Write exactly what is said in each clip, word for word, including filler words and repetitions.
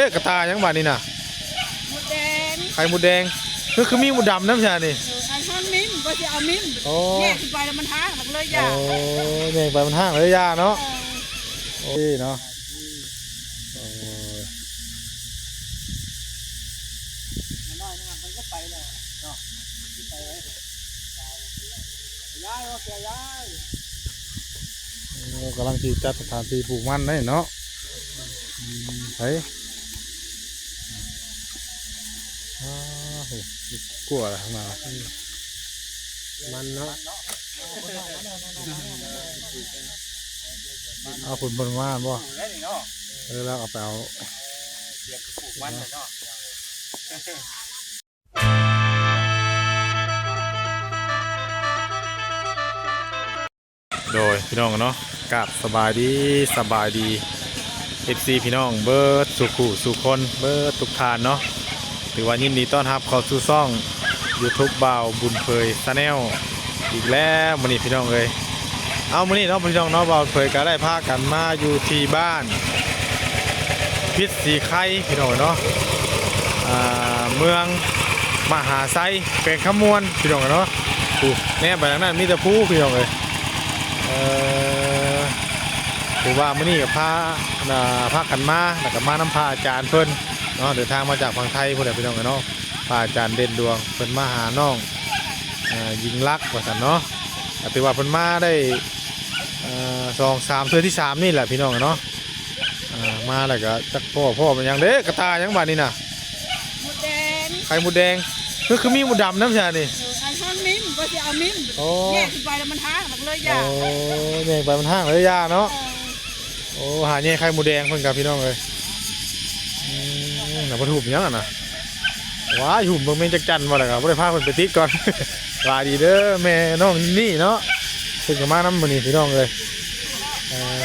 เอ๊ะ กระต่ายยังบาดนี่นะ มดแดง ไข่มดแดง คือ คือมีมดดำนำใช่นี่ เออ อันนั้นมิม ก็สิเอามิม โอ้ แยกขึ้นไปแล้วมันห่าง มันก็เลยยาก โอ้ แยกไปมันห่างเลยยากเนาะ เออ โอ้ยเนาะ โอ้ย น้อยๆ นะครับ มันก็ไปแล้วเนาะ ไปไว้ ย้าย โอเค ย้าย โอ้ กำลังสิจัดสถานที่ปลูกมันได้เนาะ อืม ไผ อ้าว โห กลัวอะไรข้างหน้า มันเนาะ เอาผลผลมาบ่ เออ แล้วเอาไปเอา เสียงปลูกมันเลยเนาะ โดยพี่น้องเนาะ กราบสบายดี สบายดี เอฟซี พี่น้องเบิดสู่ผู้สู่คน เบิดทุกท่านเนาะ ถือว่ายินดีต้อนรับเข้าสู่ช่อง YouTube บ่าวบุญเผย Channel อีกแล้วมื้อนี้พี่น้องเอ้ย เอามื้อนี้เนาะพี่น้องเนาะ บ่าวเผยก็ได้พากันมาอยู่ที่บ้าน พิษสีไข่พี่น้องเนาะ อ่า เมืองมหาไซ แขวงคำม่วนพี่น้องเนาะ โอ้ แนมไปทางนั้นมีแต่ภูพี่น้องเอ้ย เอ่อ ถือว่ามื้อนี้ก็พา อ่า พากันมา แล้วก็มานำพระอาจารย์เพิ่นเนาะ เดินทางมาจากฝั่งไทยพุ้นแหละพี่น้องเอ้ยเนาะ พระอาจารย์เด่นดวง เพิ่นมาหาน้อง อ่า หญิงลักษณ์ว่าซั่นเนาะ ก็ถือว่าเพิ่นมาได้ เอ่อ สองสาม เทื่อที่สามนี่แหละพี่น้องเนาะ อ่า มาแล้วก็จักพ่อ พ่อมันยังเด้ กระต่ายยังบาดนี่นะ มดแดง ไข่มดแดง คือ คือมีมดดำนำใช่นี่ เออ อันนั้นมิม ก็สิเอามิม โอ้ แยกขึ้นไปแล้วมันห่าง มันก็เลยยาก โอ้ แยกไปมันห่างเลยยากเนาะ เออ โอ้ หาแยกไข่มดแดงเพิ่นกับพี่น้องเอ้ย อืม น่ะ บ่ถูกหยังอะนะ ว้าย หุ่มเบิ่งแมงจักจั่นบ่ล่ะครับ บ่ได้พาเพิ่นไปติดก่อน สบายดีเด้อ แม่น้องนี่เนาะ เพิ่นก็มานำมื้อนี้พี่น้องเอ้ย เอ่อ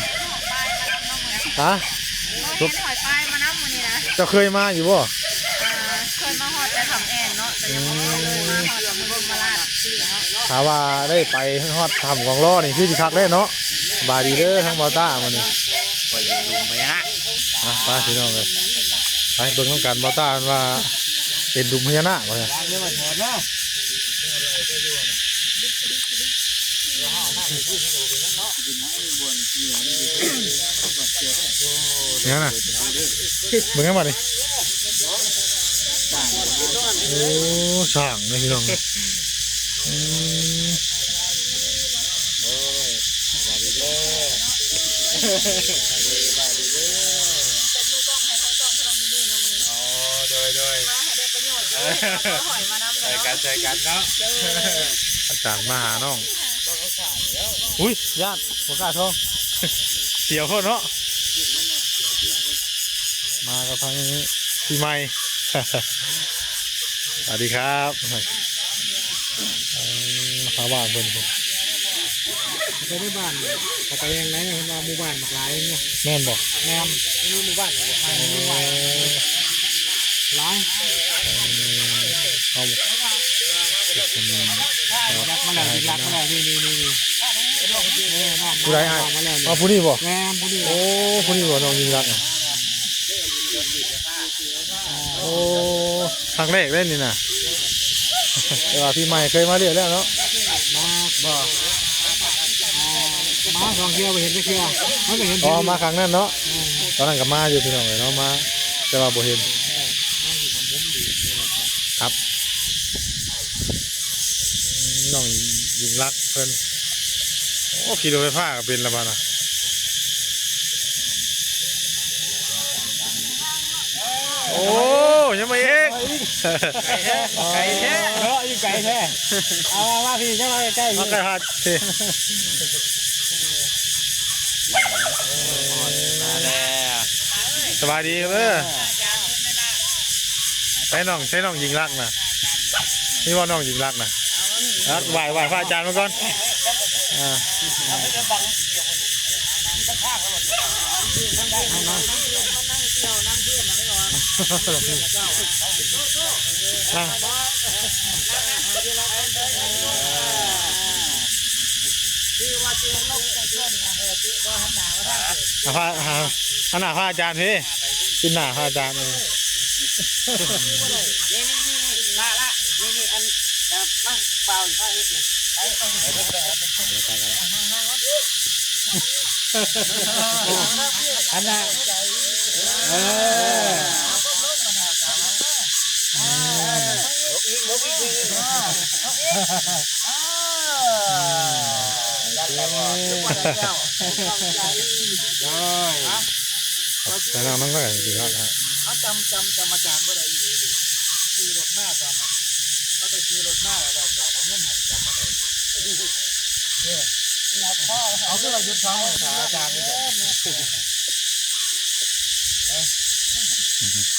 ฮะ แม่นหอยปายมานำมื้อนี้นะ เจ้าเคยมาอยู่บ่ อ่า เคยมาฮอดแต่ถ้ำแอนเนาะ แต่ยังบ่เคยมาฮอดถ้ำบรมราชสีห์เนาะ ถ้าว่าได้ไปฮอดถ้ำกองล้อนี่คือสิคักเด้เนาะ สบายดีเด้อ ทางบ่าวต้ามื้อนี้ ไปเห็นหลุมพญานาค อ่ะ ไปพี่น้องเอ้ย ไปเบิ่งนำกัน บ่าวต้าเพิ่นว่าเป็นหลุมพญานาคว่าซั่น เนี่ยนะ เบิ่งกันบัดนี้ โอ้ ช้างนี่พี่น้อง อืม โอ้ย สบายดีเด้อ สบายดีเด้อ เป็นมือกล้องให้ทั้งสองพี่น้องมื้อนี้เนาะมื้อนี้ อ๋อ โดย โดย มาให้ได้ประโยชน์เด้อ เอาหอยมานำกันเนาะ ใส่กัน ใส่กันเนาะ เด้อ อาจารย์มาหาน้อง อุ้ย ย่าน บ่กล้าท่อง เสียวโพดเนาะ มากับทางปีใหม่ สวัสดีครับ เอ่อ ชาวบ้านเพิ่น ไปในบ้าน เขาไปยังไงเพิ่นว่าหมู่บ้านบักหลายเนาะ แม่นบ่ แม่น มีหมู่บ้านอยู่ มีหมู่บ้าน หลาย เอ่อ เอา รักมาแล้ว รักมาแล้ว นี่ นี่ นี่ นี่ เออ น้อง ผู้ใดอ้าย น้องมาแล้วนี่ อ๋อ ผู้นี้บ่ แม่น ผู้นี้ โอ้ ผู้นี้บ่ น้องยิ่งรักษณ์น่ะ โอ้ ครั้งแรกเลยนี่นะ แต่ว่าปีใหม่เคยมาเรื่อยแล้วเนาะ มา บ่ อ่า มาสองเทื่อบ่เห็นจักเทื่อ มันก็เห็น อ๋อ เทื่อเดียว มาครั้งนั้นเนาะ อืม ตอนนั้นก็มาอยู่พี่น้องเอ้ยเนาะ มา แต่ว่าบ่เห็น ครับ น้องยิ่งรักษณ์เพิ่น โอ้ ขี่รถไฟฟ้าก็เป็นละบาดน่ะ โอ้ ยังมาอีก ไกลแท้ ไกลแท้ เนาะ อยู่ไกลแท้ เอามา มาพี่ จะมาใกล้ๆ มาใกล้ฮอดพี่ มาแล้ว สบายดีครับเด้อ ใช่น้อง ใช่น้องยิ่งรักษณ์นะ นี่ว่าน้องยิ่งรักษณ์นะ รัก ไหว้ ไหว้พระอาจารย์มาก่อน อ่า อ่ะ อ่ะ พระ อ่ะ หันหน้าพระอาจารย์พี่ ขึ้นหน้าพระอาจารย์เลย นี่นี่นี่นี่ละละนี่นี่อันเอ่อมาเบาอยู่ข้างนิดหนึ่งไปไปไปไปไปไปไปไปไป อันน่ะ เออ ลบอีกลบอีก เออ นั่นแหละ โอ้ย แต่น้องนั่งได้ดีครับ เขาจำ จำ จำอาจารย์บ่ได้อีหลีดิ ขี่รถมาตอนนั้น ก็ไปขี่รถมาแล้วจอดเอาเงินให้ จำบ่ได้ เออ เอาคือว่าหยุดสององศาอาจารย์นี่จ้ะ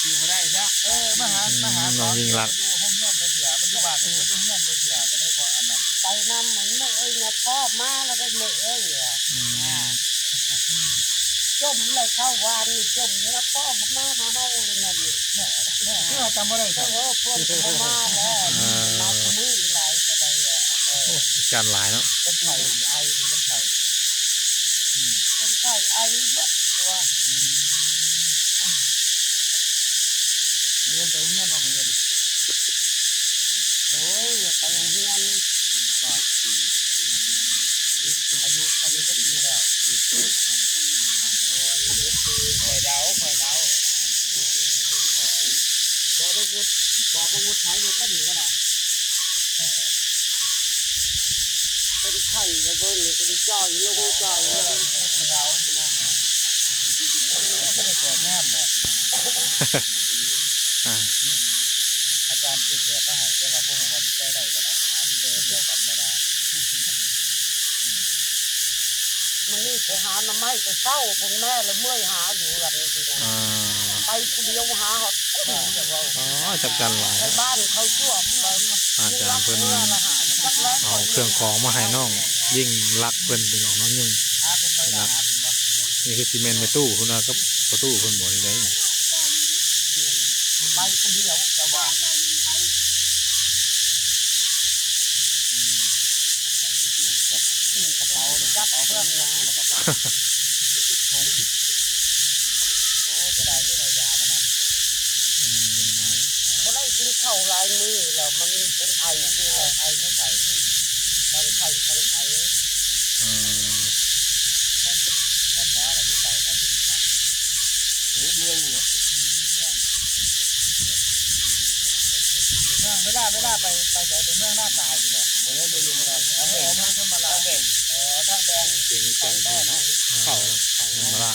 อยู่บ่ได้ซะ เออ มาหา มาหา อืม น้องยิ่งรัก อยู่ห้องเรียนเลยเสีย ปัจจุบันปัจจุบันเลยเสีย ก็เลยบ่อันนั้น ไปนำเหมือนแม่เอ้ยเนี่ย พ่อมาแล้วก็แม่เอ้ยอะ อืม อ่า จมเลยเข้าวัน จมเนี่ย พ่อมาหาเฮาเลยนั่นนี่ เนี่ย เนี่ย คือว่าจำบ่ได้ครับ เออ เพิ่นก็บ่มาแล้ว เออ มาคุมื้ออีหลายก็ได้อะ เออ โอ้ย อาจารย์หลายเนาะ เป็นไข้ไอสิเป็นไข้ อืม เป็นไข้ไอเบิดตัว อืม มื้ออื่นไปโรงเรียนบ่มื้ออื่น โอ้ย ไปโรงเรียน บ่ อายุ อายุจักปีแล้ว โอ้ย ข่อยเดา ข่อยเดา บอกพระวุฒิ บอกพระวุฒิไถรถมาดีก็ได้ เป็นไข้เลยเบิ่งนี่ก็ได้จ่อยลงจ่อยลง เดาอยู่นะ อ่า อาจารย์เกิดแบบมาให้ แต่ว่าบ่ฮู้ว่าสิใช้ได้บ่นะ อันเดียวกันบ่นะ มื้อนี้ไปหาหน่อไม้แต่เช้า คุณแม่ละเมื่อยหาอยู่วันนี้สินะ อ่า ไปผู้เดียวหาฮอด อ๋อ จักจันหลาย ไปบ้านเขาชั่ว อาจารย์เพิ่น เมื่อละหาจักแล้ว เอาเครื่องของมาให้น้องยิ่งรักเพิ่นพี่น้องเนาะ ยิ่ง หาเป็นบ่ รัก หาเป็นบ่ นี่คือสิแม่นแม่ตู้เพิ่นว่ากับพ่อตู้เพิ่นบอกจั่งใด๋ ไปผู้เดียวจะว่า กระเป๋าเนี่ยจับเอาเพื่อนนะ โอ้ จะได้ที่ไหนยามันนั่น อืม บ่ได้กินข้าวหลายมื้อแล้ว มันเป็นไออยู่แล้ว ไอไม่ไข้ ทั้งไข้ทั้งไอ อืม ท่านหมออะไรไม่ไปนะ เมืองอยู่ เวลา เวลาไป ไปไหน ไปเมืองหน้าตายดีกว่า เออ เมืองยมราช เออ เมืองยมราช เออ ทางแดง เสียงจันทร์เนาะ เขา เขา มาละ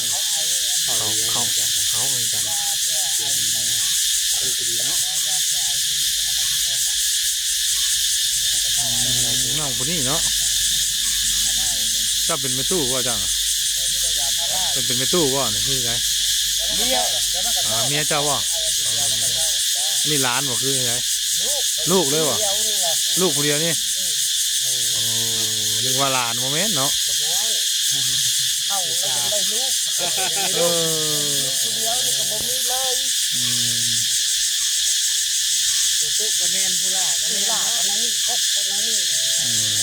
เขาไอ เขา เขา เขาเหมือนกัน ยาแก้ไอ เป็นคดีเนาะ ยาแก้ไอ อืม น้องผู้นี้เนาะ เจ้าเป็นแม่ตู้บ่เจ้าน่ะ เป็น เป็นแม่ตู้บ่นี่คือไง เมีย อ่า เมียเจ้าบ่ อันนี้หลานบ่คือไง ลูก ลูกเลยบ่ เดียวนี่แหละ ลูกผู้เดียวนี่ อืม โอ้ นึกว่าหลาน บ่แม่นเนาะ บ่แม่น เฒ่าแล้วก็ได้ลูก เออ ลูกผู้เดียวนี่ก็บ่มีเลย อืม ผู้กุ๊กก็แม่น ผู้หล้าก็แม่น ผู้หล้าก็แม่นเนาะ นั่นนี่ ครบคนนั้นนี่ อืม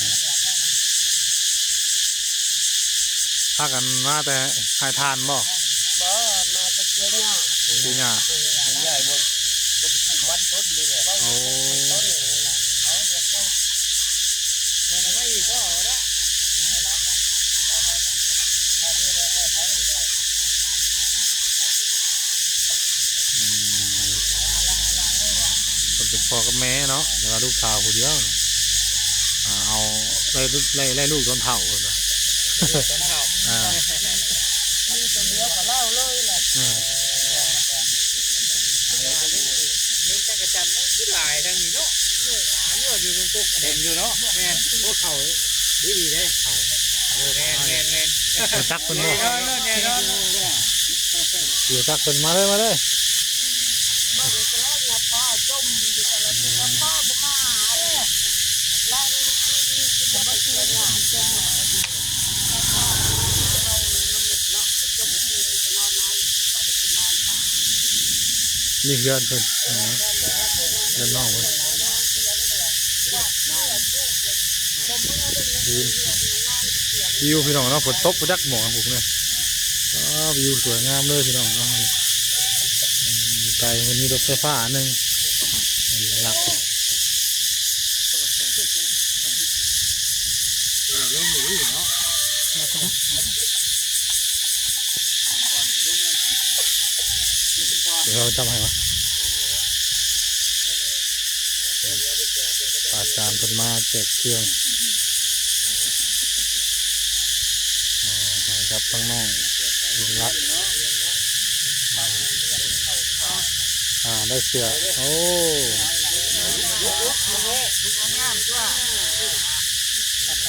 พากันมาแต่ไฮ่ถ่านบ่ บ่ มาแต่เกี่ยวหญ้า เกี่ยวหญ้า เกี่ยวหญ้าบ่ บ่ปลูกมันต้นนี่แหละ โอ้ ต้นนี่แหละ เอาเดี๋ยวก่อน มันไม่อีกก็เอาละ อืม เพิ่นเป็นพ่อกับแม่เนาะ แต่ว่าลูกสาวผู้เดียว อ่า เอา ได้ ได้ ได้ลูกตอนเฒ่าเพิ่นว่า ตอนเฒ่า อ่า มีตัวเดียวก็เล่าเลยแหละ อ่า เลี้ยงจักจั่นเนาะ คือหลายทางนี้เนาะ เนี่ย อันนี้อยู่ตรงกก เต็มอยู่เนาะ แม่น พวกเขา ดีดีเด้ เขา แม่น แม่น แม่น รู้จักเพิ่นบ่ แน่นอน แน่นอน รู้จักเพิ่น มาเลย มาเลย นี่เฮือนเพิ่น เฮือนน้องเพิ่น วิว วิวพี่น้องเนาะ ฝนตกบ่จักหมอกนะผมเนี่ย อ้า วิวสวยงามเลยพี่น้องเนาะ ไกล มันมีรถไฟฟ้าอันหนึ่ง หลัก เดี๋ยวเราจำให้วะ อาจารย์เพิ่นมาแจกเครื่อง อ๋อ หาครับข้างนอก ยิงลัก อ่า ได้เสื้อ โอ้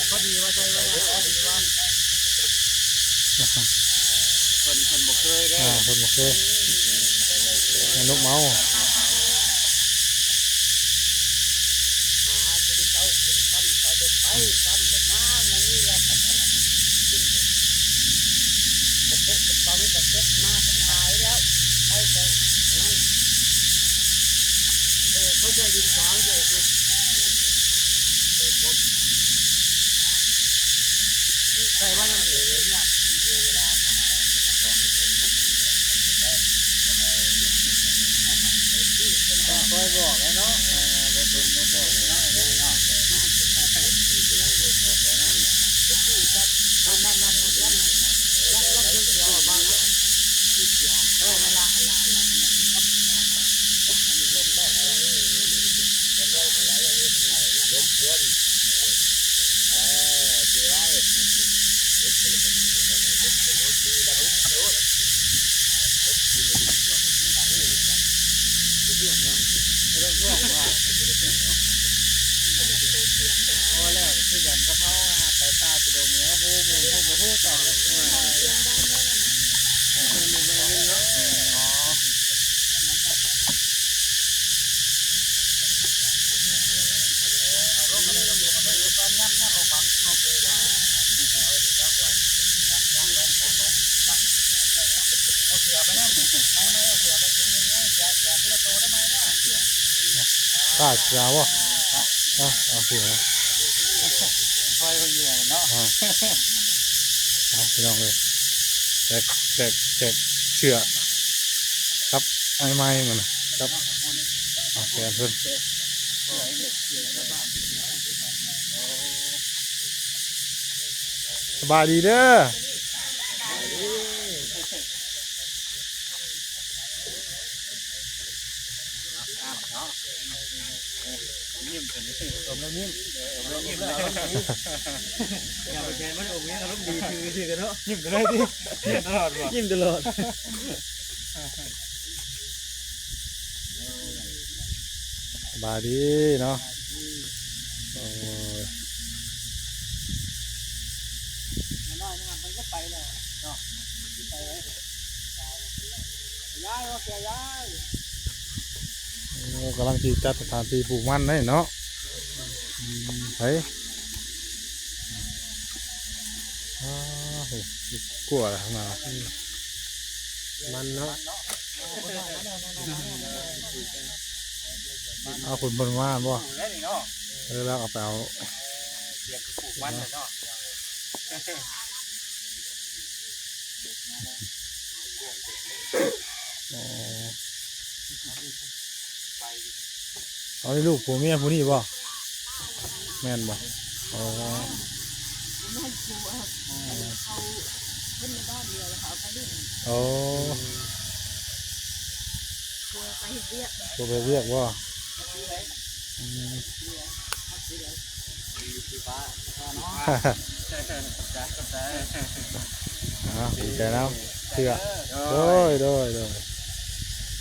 พอดีว่าใช่ว่าพอดีว่า เพิ่น เพิ่นบ่เคยเด้ อ่า เพิ่นบ่เคย ให้นกเมา ค่อยบอกแล้วเนาะ เออ บ่เป็นบ่บอกแล้วเนาะ พอแล้ว คือกันกับเฮา ไปป่าไปดงแล้ว ฮู้หมู่ฮู้บ่ฮู้กัน ป้าเสือบ่ อ่ะ เอาเสือ ค่อยเพิ่นเหยื่อเนาะ อ่ะ เอาพี่น้องเอ้ย แจก แจก แจกเสื้อ ครับ ไอ้ไม้มันน่ะ ครับ เอาแขนเพิ่น สบายดีเด้อ ยิ้มกันนี่ สมแล้วยิ้ม เออ สมแล้วยิ้ม อย่าไปแทนมัน อมเนี่ย อารมณ์ดี คือ คือกันเนาะ ยิ้มกันเลยดิ ยิ้มตลอดว่ะ ยิ้มตลอด สบายดีเนาะ โอ้ย น้อยๆ นี่มันก็ไปแล้วเนาะ ไปเลย ย้าย โอเค ย้าย โอ้ กำลังสิจัดสถานที่ปลูกมันได้เนาะ อืม ไผ อ้าว โห กลัวแล้วข้างหน้า มันเนาะ เอาคนเพิ่นมาบ่ ปลูกได้นี่เนาะ เออ แล้วเอาไปเอา เออ เสียบปลูกมันเลยเนาะ อ๋อ เอาได้ลูกผัวเมียผู้นี้บ่ แม่นบ่ อ๋อ แม่นผัว เขาเพิ่นในบ้านเดียวแล้วเขาเอาไปเลี้ยง อ๋อ ผัวไปเฮ็ดเวียก ผัวไปเวียกบ่ อืม อ่า ดีใจนำ เสื้อ โดย โดย โดย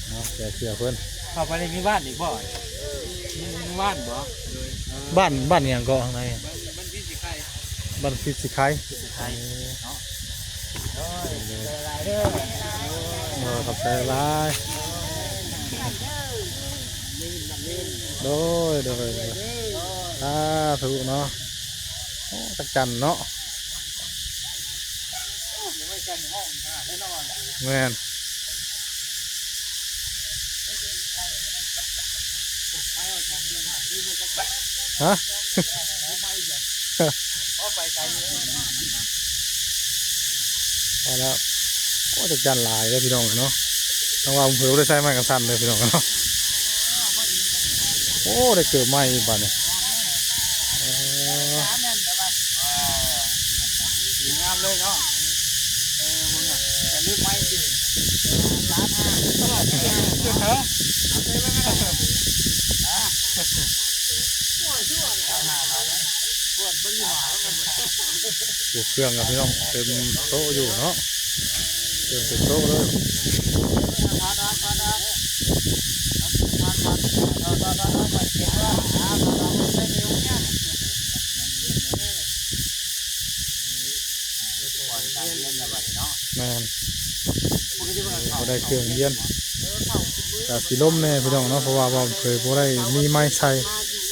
เนาะ แจกเสื้อเพิ่น เข้าไปในมีบ้านอีกบ่ มี มีบ้านบ่ บ้าน บ้านหยังเกาะข้างใน บ้าน บ้านพิจิไค บ้านพิจิไค พิจิไค เนาะ โดย ขอบใจหลายเด้อ โดย ขอบใจหลาย โดย โดย โดย สาธุเนาะ โอ้ จักจั่นเนาะ แม่น ฮะ พอแล้ว โอ้ จักจั่นหลายเลยพี่น้องเนาะ ต้องว่าอำเภอบ่ได้ใส่ไม้กันสั่นเลยพี่น้องเนาะ โอ้ ได้เกิดใหม่อีกบาดนี้ เออ งามเลยเนาะ เออ มึงอะ อย่าลืมไม้สิ สามห้า เอาไปเลยนะ ปวดเครื่องกับพี่น้อง เต็มโต๊ะอยู่เนาะ เต็มเต็มโต๊ะเลย แม่น บ่ได้เครื่องเฮียน ก็สิลมแน่พี่น้องเนาะ เพราะว่าบ่าวเผยบ่ได้มีไม้ใส่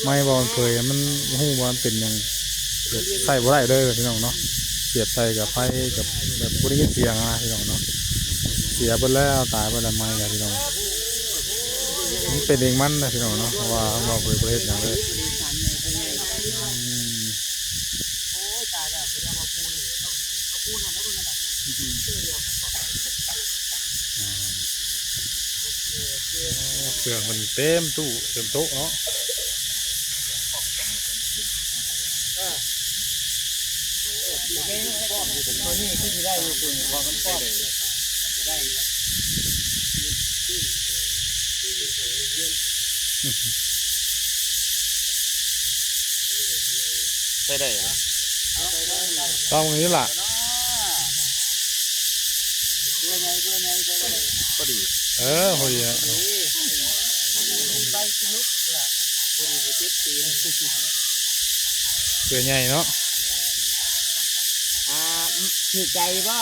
ไม้บ่าวเผยมันฮู้ว่ามันเป็นหยัง แบบใส่บ่ได้เลยพี่น้องเนาะ เสียบใส่กับไผกับแบบบ่ได้ยินเสียงนะพี่น้องเนาะ เสียเบิดแล้ว ตายเบิดแล้วไม้กับพี่น้อง มันเป็นเองมันนะพี่น้องเนาะ เพราะว่าบ่าวเผยบ่ได้เฮ็ดหยังเลย อืม อ่า เครื่องมันเต็มตู้เต็มโต๊ะเนาะ ตัวนี้คือสิได้อยู่คุณ พอมันป้อม จะได้อยู่ ใส่ได้ ต้องอย่างนี้ล่ะ พอดี เออ พอดีอะ ใบสนุกล่ะ พอดีบ่เจ็บตีน เปื่อยใหญ่เนาะ อ่า ถือใจบ่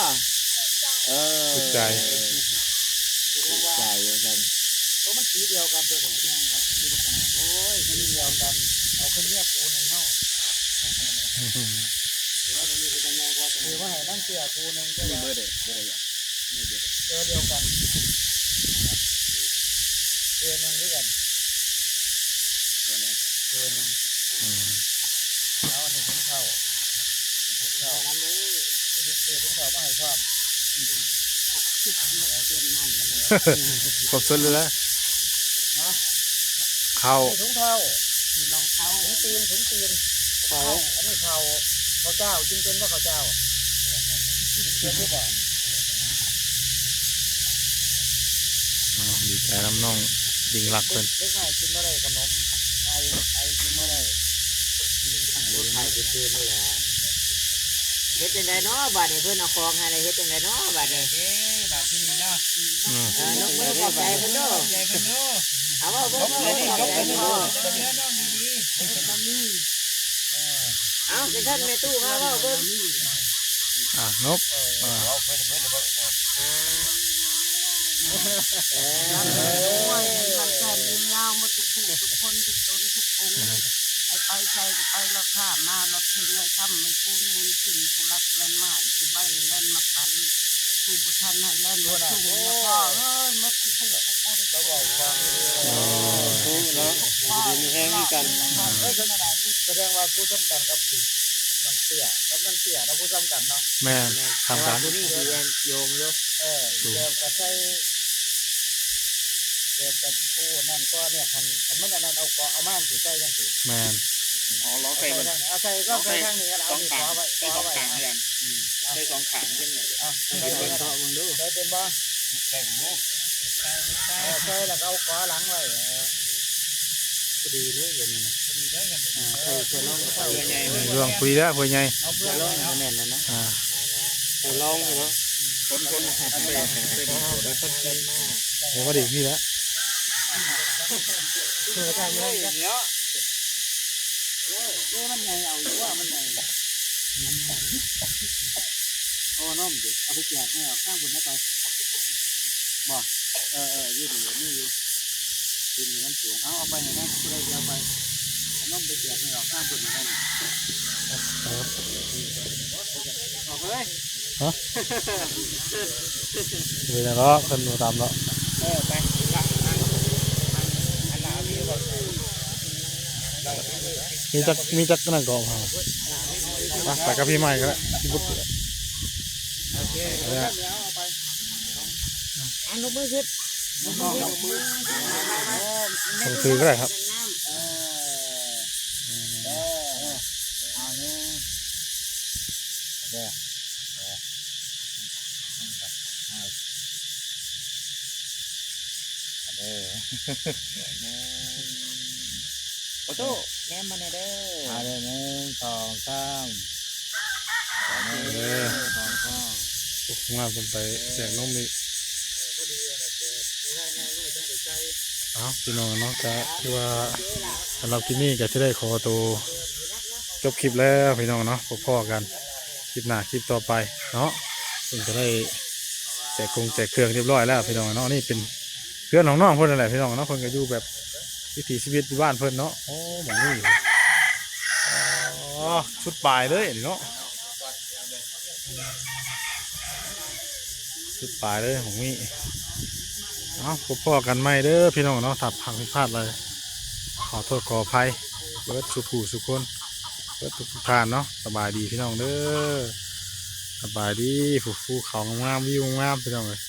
เออ ถือใจ ถือใจว่าซั่น โอ้ มันสีเดียวกันตัวนี้ โอ้ย สีเดียวกัน เอาขึ้นเนี่ยปูหนึ่งเฮา คือว่าให้นั่งเสียปูหนึ่ง นี่เบอร์เด้อ เบอร์เด้อ นี่เบอร์เด้อ เบอร์เดียวกัน เบอร์หนึ่งคือกัน ตัวหนึ่ง เบอร์หนึ่ง อืม เอาอันนี้ถุงเท้า ถุงเท้า น้ำเด้อ ซื้อถุงเท้ามาให้พร้อม ครบชุดเลยนะ ฮะ เข้า นี่ถุงเท้า นี่รองเท้า ถุงตีน ถุงตีน เข้า อันนี้เข้า เข้าเจ้า กินเป็นบ่เข้าเจ้า กินเป็นหรือเปล่า อ๋อ ดีใจนำน้องยิ่งรักเพิ่น เด็กน้อยกินบ่ได้ขนม ไอ ไอกินบ่ได้ โอ้ย ขายเป็นเกมเลยแหละ เฮ็ดจังได๋เนาะ บาดนี้เพิ่นเอาของให้แล้ว เฮ็ดจังได๋เนาะ บาดนี้ เอ้ย บาดที่นี่เนาะ อืม เออ นกมือขอบใจเพิ่นเนาะ ขอบใจเพิ่นเนาะ เอาเว้าเบิ่ง ขอบใจเพิ่นเนาะ เนาะ เออ เอา จังซั่นแม่ตู้มาเว้าเบิ่ง อ่ะ นก อ่า เออ เออ มันแสนยืนยาวหมดทุกผู้ทุกคนทุกตนทุกองค์ ให้ไปใส่ก็ไปแล้วข้ามมาลดเถิงเลยค่ำไม่คูณมูลขึ้นผู้รักแล่นมาผู้ใบแล่นมาปันผู้บ่ทันให้แล่นมาชุ่มเนี่ยพ่อเอ้ยหมดทุกผู้ทุกคน ก็บอกฟัง อ๋อ เนาะ อยู่ดีมีแฮงคือกัน เอ้ย แสดงว่าผู้ซ้ำกันกับน้องเตี้ย กับน้องเตี้ย เราผู้ซ้ำกันเนาะ แม่น แม่น ซ้ำกัน แต่ว่าผู้นี้สิโยงอยู่ เออ ถูก แบบกระใส่ แบบกับผู้นั่นก็เนี่ย คัน คันมันอันนั้นเอาเกาะเอาม่านสิใส่จังสิ แม่น อ๋อ ลองใส่ เอาใส่ มัน ทางนี้ เอาใส่ ลองใส่ ลองใส่ทางนี้ก็ได้ สองข้าง เอานี่ขอไว้ ใส่สองข้าง ขอไว้ ให้กัน อืม อ่ะ ใส่สองข้าง เพิ่นเกาะเบิ่งดู ใส่เป็นบ่ ใส่บ่รู้ เออ ใส่แล้วก็เอาเกาะหลังไว้ เออ พอดีเลยแบบนี้นะ พอดีเลยกัน อ่า ใส่เพื่อลอง เพื่อใหญ่เลย เรื่องพอดีแล้ว เพื่อใหญ่ เอาเพื่อลอง แน่นแล้วนะ อ่า เพื่อลองเนาะ คนคน โอ้ พอดีพี่แล้ว เออ ได้เลย เดี๋ยว เอ้ย มันใหญ่เอาอยู่ว่ามันใหญ่ เอานมดิ เอาไปแจกเนี่ย ข้างบนได้ไป บ่ เออ เออ อยู่นี่ นี่อยู่ กินอยู่น้ำสูง เอา เอาไปให้แน่ ผู้ใดสิเอาไป เอานมไปแจกเนี่ย ข้างบนได้นี่ ออกเลย ฮะ เป็นหยังดอก เพิ่นบ่ตามดอก เออ ไป มีจัก มีจักนั่นก็เอามา ไป ไปกับพี่ใหม่ก็ได้ พี่บุตรก็ได้ โอเค เอาเลยอะ อันนกมือขึ้น ลงถือก็ได้ครับ เด้อ โอ้โตแนมมาแน่เด้อ มาเด้อ หนึ่ง สอง สาม เด้อ สอง สอง โอ้ งามเพิ่นไปแจกนมอีก เอ้า พี่น้องเนาะ ก็คือว่าสำหรับคลิปนี้ก็สิได้ขอตัวจบคลิปแล้วพี่น้องเนาะ พบพ้อกันคลิปหน้าคลิปต่อไปเนาะ เพิ่นก็ได้แจกกงแจกเครื่องเรียบร้อยแล้วพี่น้องเนาะ นี่เป็นเฮือนของน้องเพิ่นนั่นแหละพี่น้องเนาะ เพิ่นก็อยู่แบบวิถีชีวิตอยู่บ้านเพิ่นเนาะ โอ้ หม่องนี้ อ๋อ สุดปลายเลยนี่เนาะ สุดปลายเลยหม่องนี้ เอ้า พบพ้อกันใหม่เด้อพี่น้องเนาะ ถ้าผิดพลาดอะไร ขอโทษขออภัย เบิดสู่ผู้สู่คน เบิดทุกๆท่านเนาะ สบายดีพี่น้องเด้อ สบายดี ภู ภูเขางามๆ วิวงามๆ พี่น้องเอ้ย